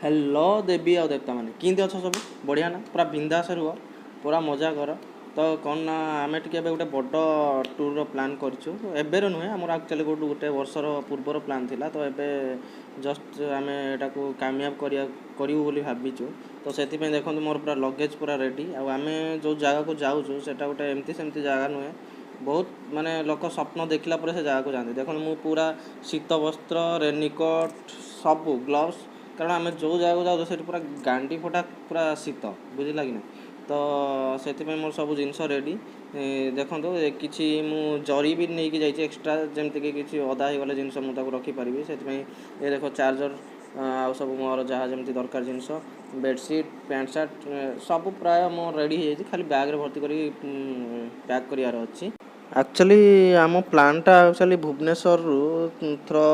Hello ଦେବୀ ଆଉ ଦେବତାମାନେ, କେମିତି ଅଛ ସବୁ? ବଢ଼ିଆ ନା? ପୁରା ବିନ୍ଦାସ ରୁହ, ପୁରା ମଜା କର। ତ କ'ଣ ନା, ଆମେ ଟିକେ ଏବେ ଗୋଟେ ବଡ଼ ଟୁର୍ର ପ୍ଲାନ୍ କରିଛୁ। ଏବେର ନୁହେଁ, ଆମର ଆକ୍ଚୁଆଲି ଗୋଟେ ବର୍ଷର ପୂର୍ବର ପ୍ଲାନ୍ ଥିଲା। ତ ଏବେ ଜଷ୍ଟ ଆମେ ଏଟାକୁ କାମିୟାବ କରିବୁ ବୋଲି ଭାବିଛୁ। ତ ସେଥିପାଇଁ ଦେଖନ୍ତୁ, ମୋର ପୁରା ଲଗେଜ୍ ପୁରା ରେଡ଼ି। ଆଉ ଆମେ ଯେଉଁ ଜାଗାକୁ ଯାଉଛୁ, ସେଇଟା ଗୋଟେ ଏମିତି ସେମିତି ଜାଗା ନୁହେଁ। ବହୁତ ମାନେ ଲୋକ ସ୍ୱପ୍ନ ଦେଖିଲା ପରେ ସେ ଜାଗାକୁ ଯାଆନ୍ତି। ଦେଖନ୍ତୁ, ମୁଁ ପୁରା ଶୀତ ବସ୍ତ୍ର, ରେନିକୋଟ୍, ସବୁ ଗ୍ଲୋଭ୍ସ, କାରଣ ଆମେ ଯେଉଁ ଜାଗାକୁ ଯାଉଛୁ ସେଠି ପୁରା ଗାଣ୍ଡି ଫଟା ପୁରା ଶୀତ, ବୁଝିଲା କି ନାହିଁ? ତ ସେଥିପାଇଁ ମୋର ସବୁ ଜିନିଷ ରେଡ଼ି। ଦେଖନ୍ତୁ, କିଛି ମୁଁ ଜରି ବି ନେଇକି ଯାଇଛି ଏକ୍ସଟ୍ରା, ଯେମିତିକି କିଛି ଓଦା ହେଇଗଲେ ଜିନିଷ ମୁଁ ତାକୁ ରଖିପାରିବି। ସେଥିପାଇଁ ଏ ଦେଖ, ଚାର୍ଜର ଆଉ ସବୁ ମୋର ଯାହା ଯେମିତି ଦରକାର ଜିନିଷ, ବେଡ଼ସିଟ୍, ପ୍ୟାଣ୍ଟ ସାର୍ଟ ସବୁ ପ୍ରାୟ ମୋର ରେଡ଼ି ହେଇଯାଇଛି। ଖାଲି ବ୍ୟାଗ୍ରେ ଭର୍ତ୍ତି କରିକି ପ୍ୟାକ୍ କରିବାର ଅଛି। ଆକ୍ଚୁଆଲି ଆମ ପ୍ଲାନ୍ଟା ଆକ୍ଚୁଆଲି ଭୁବନେଶ୍ୱରରୁ ଥ୍ରୁ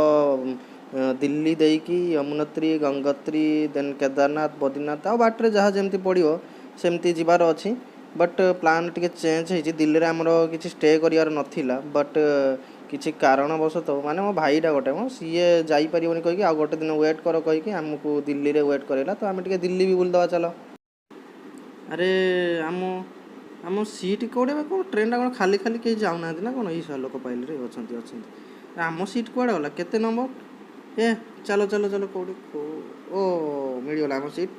ଦିଲ୍ଲୀ ଦେଇକି ଯମୁନୋତ୍ରୀ, ଗଙ୍ଗୋତ୍ରୀ, ଦେନ୍ କେଦାରନାଥ, ବଦ୍ରିନାଥ ଆଉ ବାଟରେ ଯାହା ଯେମିତି ପଡ଼ିବ ସେମିତି ଯିବାର ଅଛି। ବଟ୍ ପ୍ଲାନ୍ ଟିକେ ଚେଞ୍ଜ ହେଇଛି। ଦିଲ୍ଲୀରେ ଆମର କିଛି ଷ୍ଟେ କରିବାର ନଥିଲା, ବଟ୍ କିଛି କାରଣବଶତଃ, ମାନେ ମୋ ଭାଇଟା ଗୋଟେ ମ, ସିଏ ଯାଇପାରିବନି କହିକି, ଆଉ ଗୋଟେ ଦିନ ୱେଟ୍ କର କହିକି ଆମକୁ ଦିଲ୍ଲୀରେ ୱେଟ୍ କରେଇଲା। ତ ଆମେ ଟିକେ ଦିଲ୍ଲୀ ବି ବୁଲିଦେବା ଚାଲ। ଆରେ, ଆମ ସିଟ୍ କେଉଁଠି? ଏବେ କ'ଣ ଟ୍ରେନ୍ଟା କ'ଣ ଖାଲି ଖାଲି, କେହି ଯାଉନାହାନ୍ତି ନା କ'ଣ? ଏଇ ଶଳା ଲୋକ ପାଇଲେ, ଅଛନ୍ତି ଅଛନ୍ତି। ଆମ ସିଟ୍ କୁଆଡ଼େ ଗଲା? କେତେ ନମ୍ବର? ଏ ଚାଲ ଚାଲ ଚାଲ, କେଉଁଠି? ଓ, ମିଳିଗଲା ଆମ ସିଟ୍।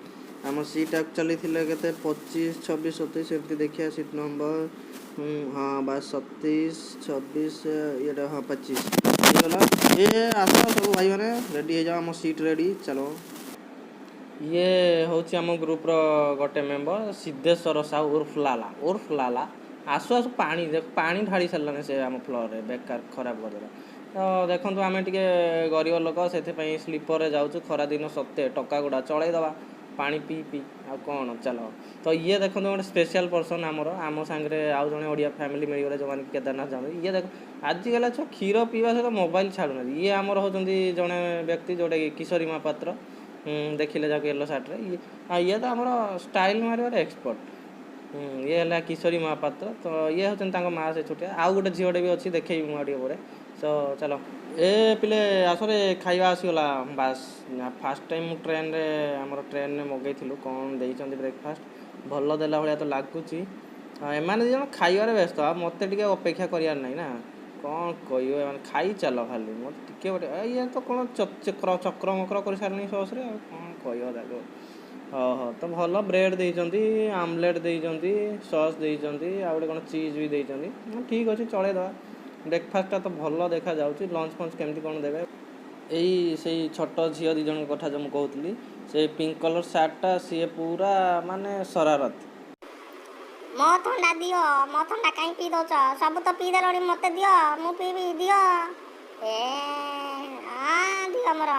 ଆମ ସିଟ୍ ଆକ୍ଚୁଆଲି ଥିଲା କେତେ, 25, 26, 27 ଏମିତି। ଦେଖିବା ସିଟ୍ ନମ୍ବର। ହଁ ବାସ୍, 27, 26, ଇଏଟା, ହଁ, 25 ହେଇଗଲା। ଏ ଆସ ସବୁ ଭାଇମାନେ, ରେଡ଼ି ହେଇଯାଅ, ଆମ ସିଟ୍ ରେଡ଼ି, ଚାଲ। ଇଏ ହେଉଛି ଆମ ଗ୍ରୁପ୍ର ଗୋଟେ ମେମ୍ବର ସିଦ୍ଧେଶ୍ୱର ସାହୁ ଉର୍ଫ ଲାଲା, ଉର୍ଫ ଲାଲା। ଆସୁ ଆସୁ ପାଣି ଦେଖ, ପାଣି ଢାଳି ସାରିଲାଣି ସେ ଆମ ଫ୍ଲୋରରେ, ବେକାର ଖରାପ କରିଦେଲା। ତ ଦେଖନ୍ତୁ, ଆମେ ଟିକେ ଗରିବ ଲୋକ, ସେଥିପାଇଁ ସ୍ଲିପରରେ ଯାଉଛୁ। ଖରାଦିନ ସତ୍ତ୍ୱେ ଟଙ୍କା ଗୁଡ଼ା ଚଳେଇଦେବା ପାଣି ପିଇ ପିଇ, ଆଉ କ'ଣ? ଚାଲ। ତ ଇଏ ଦେଖନ୍ତୁ, ଗୋଟେ ସ୍ପେଶିଆଲ୍ ପର୍ସନ୍ ଆମର। ଆମ ସାଙ୍ଗରେ ଆଉ ଜଣେ ଓଡ଼ିଆ ଫ୍ୟାମିଲି ମିଳିଗଲେ, ଯେଉଁମାନେ କି କେଦାରନାଥ ଯାଆନ୍ତି। ଇଏ ଦେଖ, ଆଜିକାଲି ଛୁଆ କ୍ଷୀର ପିଇବା ସହିତ ମୋବାଇଲ ଛାଡ଼ୁନାହାନ୍ତି। ଇଏ ଆମର ହେଉଛନ୍ତି ଜଣେ ବ୍ୟକ୍ତି, ଯେଉଁଟାକି କିଶୋରୀ ମହାପାତ୍ର, ଦେଖିଲେ ଯାହାକୁ ୟେଲୋ ସାର୍ଟରେ। ଇଏ ଆଉ ଇଏ ତ ଆମର ଷ୍ଟାଇଲ୍ ମାରିବାରେ ଏକ୍ସପର୍ଟ। ଇଏ ହେଲା କିଶୋରୀ ମହାପାତ୍ର। ତ ଇଏ ହେଉଛନ୍ତି ତାଙ୍କ ମା, ସେ ଛୋଟିଆ। ଆଉ ଗୋଟେ ଝିଅଟେ ବି ଅଛି, ଦେଖେଇବି ମୁଁ ଆଉ ଟିକେ ପରେ। ତ ଚାଲ, ଏ ପିଲେ ଆସରେ, ଖାଇବା ଆସିଗଲା। ବାସ୍, ଫାର୍ଷ୍ଟ ଟାଇମ୍ ମୁଁ ଟ୍ରେନରେ, ଆମର ଟ୍ରେନରେ ମଗେଇଥିଲୁ। କ'ଣ ଦେଇଛନ୍ତି ବ୍ରେକଫାଷ୍ଟ? ଭଲ ଦେଲା ଭଳିଆ ତ ଲାଗୁଛି। ହଁ, ଏମାନେ ଦୁଇ ଜଣ ଖାଇବାରେ ବ୍ୟସ୍ତ, ଆଉ ମୋତେ ଟିକେ ଅପେକ୍ଷା କରିବାର ନାହିଁ ନା କ'ଣ କହିବ? ଏମାନେ ଖାଇ ଚାଲ ଖାଲି, ମୋତେ ଟିକେ ଗୋଟେ ଇଏ ତ କ'ଣ ଚକ୍ର ଚକ୍ର ମକ୍ର କରିସାରିଲେଣି ସସ୍ରେ, ଆଉ କ'ଣ କହିବ ତାକୁ? ହଉ ହଉ, ତ ଭଲ ବ୍ରେଡ଼୍ ଦେଇଛନ୍ତି, ଆମଲେଟ୍ ଦେଇଛନ୍ତି, ସସ୍ ଦେଇଛନ୍ତି, ଆଉ ଗୋଟେ କ'ଣ ଚିଜ୍ ବି ଦେଇଛନ୍ତି। ହଁ, ଠିକ୍ ଅଛି, ଚଳେଇଦେବା। ବ୍ରେକଫାଷ୍ଟଟା ତ ଭଲ ଦେଖାଯାଉଛି। ଲଞ୍ଚ ଫଞ୍ଚ କେମିତି କ'ଣ ଦେବେ? ଏଇ ସେଇ ଛୋଟ ଝିଅ ଦୁଇ ଜଣଙ୍କ କଥା ଯେଉଁ ମୁଁ କହୁଥିଲି, ସେ ପିଙ୍କ କଲର୍ ସାର୍ଟଟା, ସିଏ ପୁରା ମାନେ ସରାରତ। ମୋ ଥଣ୍ଡା ଦିଅ, ମୋ ଥଣ୍ଡା କାହିଁ ପିଇ ଦଉଛ? ସବୁ ତ ପିଇ ଦେଲଣି, ମୋତେ ଦିଅ, ମୁଁ ପିଇବି, ଦିଅ। ଏ ଆ ଦିଅ, ମୋର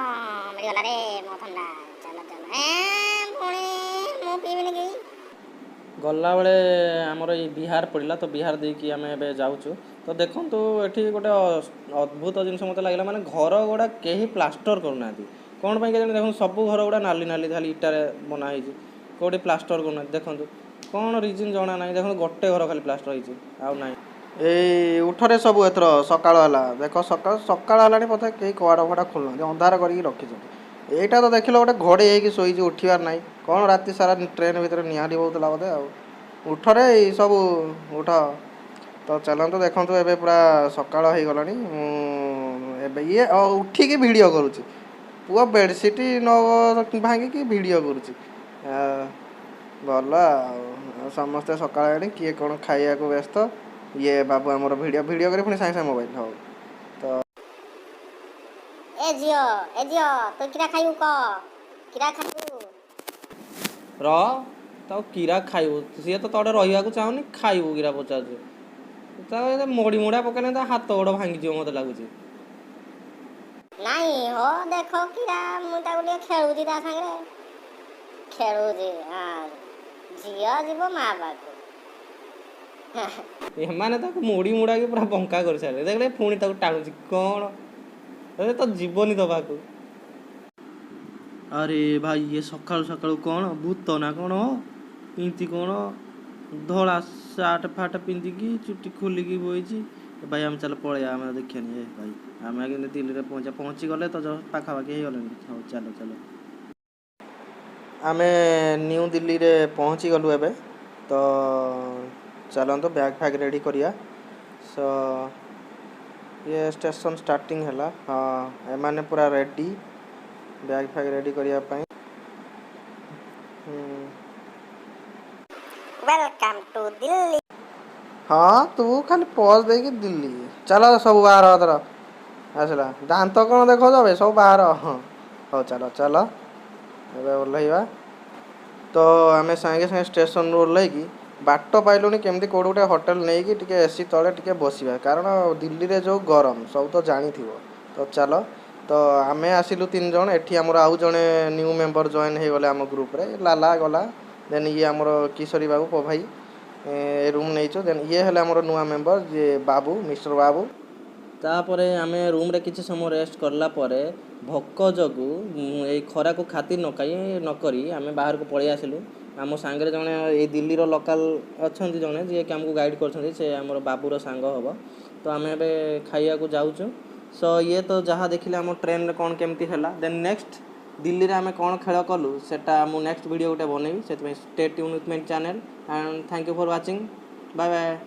ମିଳିଗଲା ରେ ମୋ ଥଣ୍ଡା। ଚାଲ ଚାଲ। ଏ ପୁଣି ମୁଁ ପିଇବିନି କି? ଗଲାବେଳେ ଆମର ଏଇ ବିହାର ପଡ଼ିଲା, ତ ବିହାର ଦେଇକି ଆମେ ଏବେ ଯାଉଛୁ। ତ ଦେଖନ୍ତୁ, ଏଠି ଗୋଟେ ଅଦ୍ଭୁତ ଜିନିଷ ମୋତେ ଲାଗିଲା, ମାନେ ଘର ଗୁଡ଼ା କେହି ପ୍ଲାଷ୍ଟର କରୁନାହାନ୍ତି, କ'ଣ ପାଇଁ କେଜାଣି? ଦେଖନ୍ତୁ, ସବୁ ଘର ଗୁଡ଼ା ନାଲି ନାଲି, ଖାଲି ଇଟାରେ ବନା ହେଇଛି, କେଉଁଠି ପ୍ଲାଷ୍ଟର କରୁନାହାନ୍ତି। ଦେଖନ୍ତୁ, କ'ଣ ରିଜନ୍ ଜଣା ନାହିଁ। ଦେଖନ୍ତୁ, ଗୋଟେ ଘର ଖାଲି ପ୍ଲାଷ୍ଟର ହେଇଛି, ଆଉ ନାହିଁ। ଏଇ ଉଠରେ ସବୁ, ଏଥର ସକାଳ ହେଲା। ଦେଖ, ସକାଳ ସକାଳ ହେଲାଣି, ବୋଧେ କେହି କବାଟ ଫବାଟ ଖୋଲୁନାହାନ୍ତି, ଅନ୍ଧାର କରିକି ରଖିଛନ୍ତି। ଏଇଟା ତ ଦେଖିଲ, ଗୋଟେ ଘୋଡ଼େଇ ହେଇକି ଶୋଇଛି, ଉଠିବାର ନାହିଁ। କ'ଣ ରାତି ସାରା ଟ୍ରେନ୍ ଭିତରେ ନିଆଁ ଲିଭଉଥିଲା ବୋଧେ। ଆଉ ଉଠରେ, ଏଇ ସବୁ ଉଠ। ତ ଚାଲନ୍ତୁ, ଦେଖନ୍ତୁ, ଏବେ ପୁରା ସକାଳ ହେଇଗଲାଣି। ମୁଁ ଏବେ ଇଏ ଉଠିକି ଭିଡ଼ିଓ କରୁଛି। ପୁଅ ବେଡ଼ସିଟ୍ ନ ଭାଙ୍ଗିକି ଭିଡ଼ିଓ କରୁଛି। ଭଲ। ଆଉ ସମସ୍ତେ ସକାଳ ହେଲାଣି, କିଏ କ'ଣ ଖାଇବାକୁ ବ୍ୟସ୍ତ। ଇଏ ବାବୁ ଆମର ଭିଡ଼ିଓ ଭିଡ଼ିଓ କରି ପୁଣି ସାଙ୍ଗେ ସାଙ୍ଗେ ମୋବାଇଲ। ହଉ ତ। ଏ ଝିଅ, ଏ ଝିଅ, ତୁ କିରା ଖାଇବୁ କହ, କିରା ଖାଇବୁ? ର, ତାକୁ କିରା ଖାଇବୁ? ସିଏ ତ ତୋଟେ ରହିବାକୁ ଚାହୁଁନି, ଖାଇବୁ କିରା ପଚାରୁଛୁ। ତା ମୋଡ଼ି ମୋଡ଼ା ପକେଇଲେ ତା ହାତ ଗୋଡ଼ ଭାଙ୍ଗିଯିବ ମୋତେ ଲାଗୁଛି। ନାଇଁ ହୋ, ଦେଖ କିରା, ମୁଁ ତାକୁ ଟିକେ ଖେଳୁଛି, ତା ସାଙ୍ଗରେ ଖେଳୁଛି। ହଁ, ଝିଅ ଯିବ ମା ପାଖକୁ। ଏମାନେ ତାକୁ ମୋଡ଼ି ମୁଡ଼ାକି ପୁରା ବଙ୍କା କରିସାରିଲେ। ଦେଖିଲେ, ପୁଣି ତାକୁ ଟାଣୁଛି କ'ଣ? ଏ ତ ଯିବନି ତୋ ପାଖକୁ। ଆରେ ଭାଇ, ଇଏ ସକାଳୁ ସକାଳୁ କ'ଣ ଭୂତ ନା କ'ଣ? ଏମିତି କ'ଣ ଧଳା ସାର୍ଟ ଫାଟ ପିନ୍ଧିକି ଚୁଟି ଖୋଲିକି ବଇଛି? ଏ ଭାଇ, ଆମେ ଚାଲ ପଳେଇବା, ଆମେ ଦେଖିବାନି। ଏ ଭାଇ, ଆମେ ଆଗେ ଦିଲ୍ଲୀରେ ପହଞ୍ଚିବା। ପହଞ୍ଚିଗଲେ ତ, ପାଖାପାଖି ହେଇଗଲେଣି। ହଉ, ଚାଲ ଚାଲ। ଆମେ ନ୍ୟୁ ଦିଲ୍ଲୀରେ ପହଞ୍ଚିଗଲୁ ଏବେ। ତ ଚାଲନ୍ତୁ, ବ୍ୟାଗ୍ ଫ୍ୟାଗ୍ ରେଡ଼ି କରିବା। ସୋ ଇଏ ଷ୍ଟେସନ୍ ଷ୍ଟାର୍ଟିଂ ହେଲା। ହଁ, ଏମାନେ ପୁରା ରେଡ଼ି ବ୍ୟାଗ୍ ଫ୍ୟାଗ୍ ରେଡ଼ି କରିବା ପାଇଁ। Welcome to Delhi. ହଁ, ତୁ ଖାଲି ପଜ୍ ଦେଇକି ଦିଲ୍ଲୀ ଚାଲ। ସବୁ ବାହାର ତୋର ଆସିଲା ଦାନ୍ତ କ'ଣ ଦେଖାଉଛ ବେ? ସବୁ ବାହାର। ହଁ, ହଉ, ଚାଲ ଚାଲ, ଏବେ ଓହ୍ଲେଇବା। ତ ଆମେ ସାଙ୍ଗେ ସାଙ୍ଗେ ଷ୍ଟେସନରୁ ଓହ୍ଲେଇକି ବାଟ ପାଇଲୁନି, କେମିତି କେଉଁଠି ଗୋଟେ ହୋଟେଲ ନେଇକି ଟିକେ ଏସି ତଳେ ଟିକେ ବସିବା, କାରଣ ଦିଲ୍ଲୀରେ ଯେଉଁ ଗରମ ସବୁ ତ ଜାଣିଥିବ। ତ ଚାଲ, ତ ଆମେ ଆସିଲୁ ତିନି ଜଣ। ଏଠି ଆମର ଆଉ ଜଣେ ନ୍ୟୁ ମେମ୍ବର ଜଏନ୍ ହେଇଗଲେ ଆମ ଗ୍ରୁପରେ। ଲାଲା ଗଲା, ଦେନ୍ ଇଏ ଆମର କିଶୋରୀ ବାବୁ ଭାଇ ରୁମ୍ ନେଇଛୁ। ଦେନ୍ ଇଏ ହେଲେ ଆମର ନୂଆ ମେମ୍ବର ଯିଏ ବାବୁ, ମିଷ୍ଟର ବାବୁ। ତାପରେ ଆମେ ରୁମ୍ରେ କିଛି ସମୟ ରେଷ୍ଟ କଲା ପରେ ଭୋକ ଯୋଗୁଁ ଏଇ ଖରାକୁ ଖାତିର ନକରି ଆମେ ବାହାରକୁ ପଳେଇ ଆସିଲୁ। ଆମ ସାଙ୍ଗରେ ଜଣେ ଏଇ ଦିଲ୍ଲୀର ଲୋକାଲ୍ ଅଛନ୍ତି ଜଣେ, ଯିଏକି ଆମକୁ ଗାଇଡ଼ କରୁଛନ୍ତି। ସେ ଆମର ବାବୁର ସାଙ୍ଗ ହେବ। ତ ଆମେ ଏବେ ଖାଇବାକୁ ଯାଉଛୁ। ସୋ ଇଏ ତ ଯାହା ଦେଖିଲେ ଆମ ଟ୍ରେନରେ କ'ଣ କେମିତି ହେଲା। ଦେନ୍ ନେକ୍ସଟ ଦିଲ୍ଲୀରେ ଆମେ କ'ଣ ଖେଳ କଲୁ, ସେଟା ମୁଁ ନେକ୍ସଟ ଭିଡ଼ିଓ ଗୋଟେ ବନେଇବି। ସେଥିପାଇଁ stay tune with my channel and thank you for watching. Bye bye.